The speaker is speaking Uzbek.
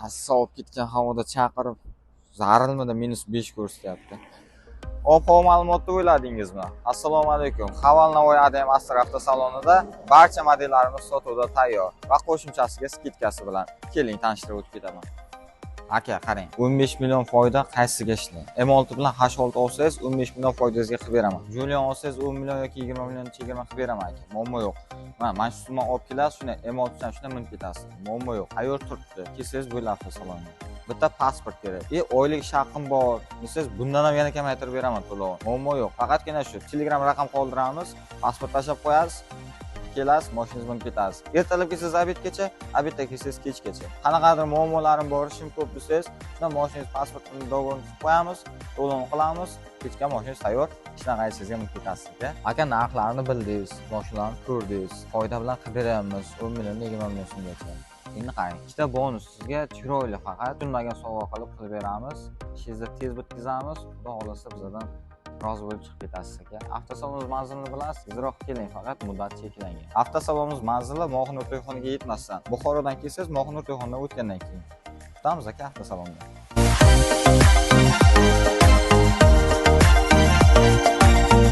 Sovib ketgan havoda chaqirib, zarilmida -5 ko'rsatyapti. Ob-havo ma'lumotni o'yladingizmi? Assalomu alaykum. Haval Navoiy ADM Astra avtosalonida barcha modellarimiz sotuvda tayyor va qo'shimchasiga скидка si bilan. Keling, tanishtirib o'tib ketaman. Aka, qarang, 15 million foyda qaysiga ishlang? M6 bilan H6 olsangiz, 15 million foydangizga qilib beraman. Jolion olsangiz, 10 million yoki 20 million chegirma qilib beraman, aka. Muammo yo'q. Mana shu summa olib kelasiz, shuni M6 dan shunda minib ketasiz. Muammo yo'q. Tayyor turibdi. Kelsangiz bo'ladi avtosalonga. Bitta pasport kerak. E, oylik ish haqim bor desangiz, bundan ham yana kamaytirib beraman to'lovini. Muammo yo'q. Faqatgina shu Telegram raqam qoldiramiz, pasport tashlab qo'yasiz, kelasiz, mashinangizni minib ketasiz. Ertalab kelsangiz обед gacha, обед da kelsangiz kechgacha. Qanaqadir muammolarim bor, ishim ko'p desangiz, shunda mashinangiz pasportini, договор ini tuzib qo'yamiz, to'lovini qilamiz, kechga mashinangiz tayyor, ishdan qaytishingizga minib ketasiz, aka. Aka, narxlarni bildingiz, mashinalarni ko'rdingiz, foyda bilan qilib beryapmiz, 10 million, 20 million so'mgacha. Endi qarang, ikkita bonus sizga chiroyli, faqat kutilmagan sovg'a qilib beramiz. Ishingizni tez bitkazamiz. Xudo xohlasa, bizdan rozi bo'lib chiqib ketasiz, aka. Avtosalonimiz manzilini bilasiz, tezroq keling, faqat muddat cheklangan. Avtosalonimiz manzili Mohinur to'yxonaga yetmasdan, Buxorodan kelsangiz, Mohinur to'yxonadan o'tgandan keyin. Kutamiz, aka, avtosalonda.